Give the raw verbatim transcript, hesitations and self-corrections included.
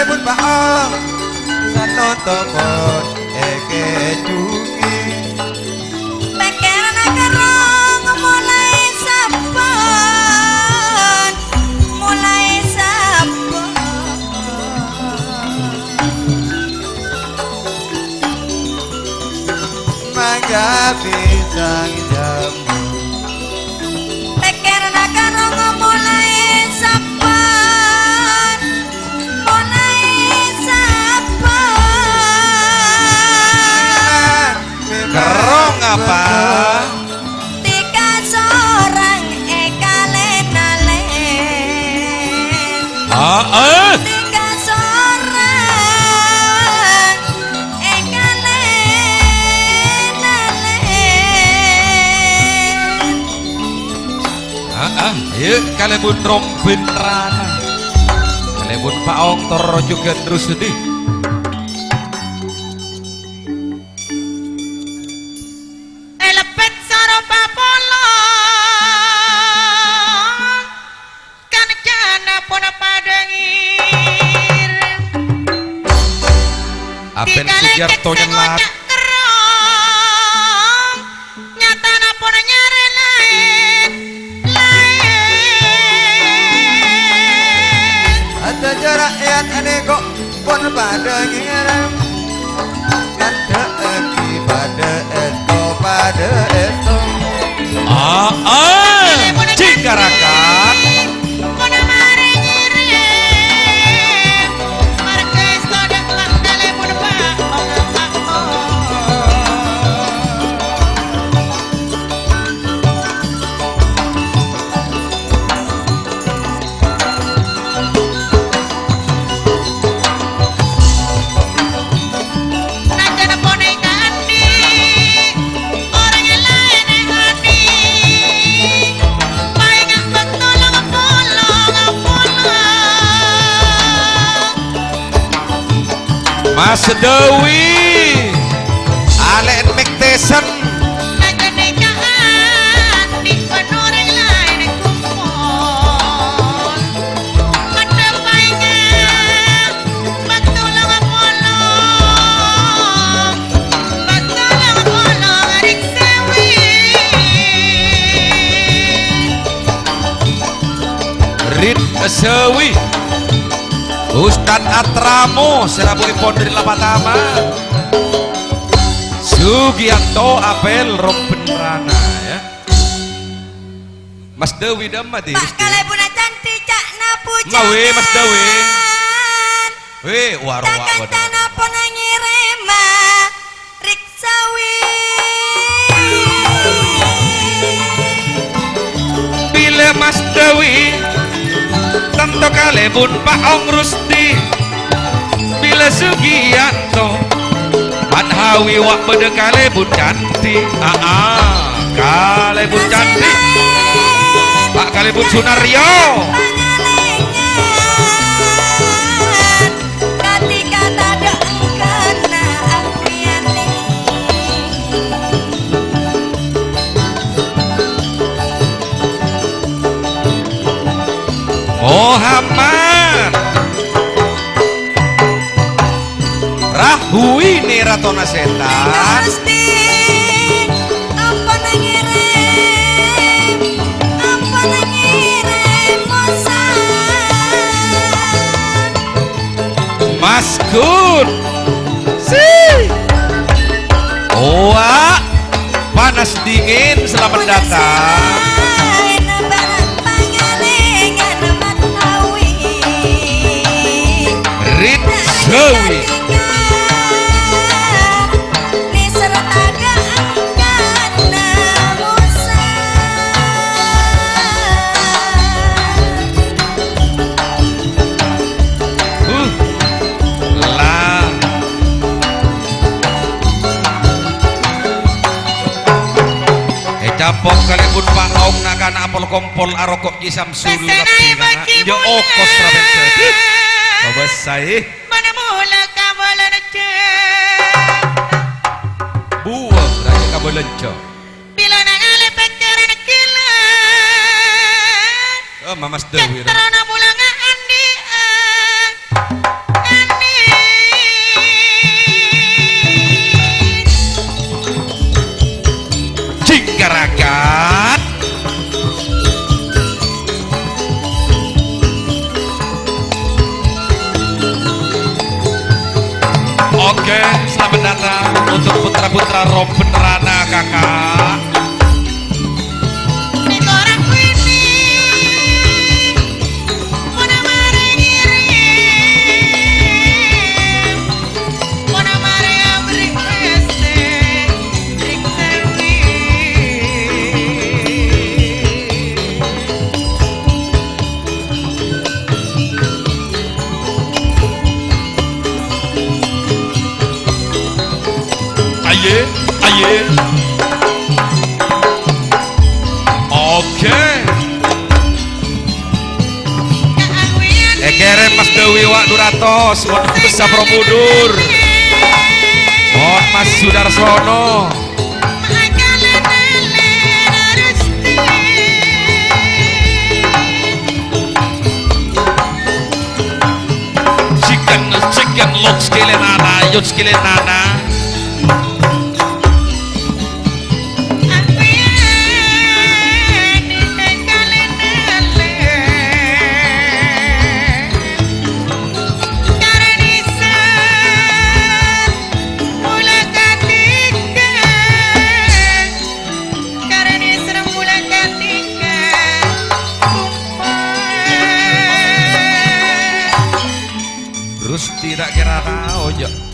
Pon paong, sanonto pon èkèjhugi. Pèkkèranna kerrong molaè sabbhân, molaè sabbhân. Mangga pisang jambu. Pèkkèranna kerrong molaè sabbhân, molaè sabbhân. Kerrong apa? Tika sorang è kalèn-alèn. Ah, eh. Tika sorang è kalèn-alèn. Ah, ah, yuk, kalèbun rombin rana. Kalèbun paong tor jhughân Rusdi. Èlebbhât soro papolong, kanjana pon padâ ngèrèm. Apel Sugiarto nyelat. Ngoca' kerrong, nyatana pon nyarè laèn, laèn. Atajâ ra'yat anèko. Pon padâ ngèrèm, ngandhâ'aghi padâ èsto, padâ èsto. Ah, ah, jingkarakan. Pon marè ngèrèm, marga èsto dâ' mangkale pon pa-, pa-, pa-, Najan ponèka andi', orèng laèn andi', paènga' bâkto la polong-polong. Mas Dewi, alè'en mèk tèsen. Najan nèka andi' bân orèng laèn kompol. Padâ paènga' bâkto la polong, bâkto la polong Rik Sawi. Rik Sawi. Ustad Atramo, sè rabuèpon dâri Lapatama. Sugiyanto Apel Rombenrana, ya. Mas Dawi dâmma, Di, Pa' Rizky. Kalèbunna cantik ca'na pujânan. Mawi, Mas Dawi. Wè, waro, wa-, waduh. Ca'na pon ngèrèma Rik Sawi. Bilâ Mas Dawi, tanto kalèbun Pa' Ong Rusdi. Bilâ Sugiyanto, Pak Hawi wa' bâdâ kalèbun cantik. Aa, kalèbun cantik. Pak kalèbun Sunaryo. Muhammad. Rahwini Ratona Setan. Gusti, ampon ngèrèm, ampon ngèrèm Musa. Mas Gun. Si. Owa. Panas dingin, selamat datang. Rit Sawi. Uh, la. Ècapok kalèbun Pa' Ong na'-kana' pol-kompol aroko' Ki Samsul. Pèssèna rabbhi èbâgi kana'. Iyâ, mula. Okos rabbhi. Babassaè. Mana mula ka Balenca. Buwâ, Raja Kabalenca. Bilâ nangalè pèkkèran gila. Oh, Mamas Dewi, Ra. Terana mula nga'andi'â. Oke, selamat datang untuk putra-putra Robben Rana, Kakak. Aye, aye. Oke. Èkèrèm Mas Dawi, Wak, dua ratus. Mon bisa Borobudur. Mon Mas Sudarsono. Chicken, chicken, looks killing nana, youths killing nana. Terus tidak kira tahu, Jo.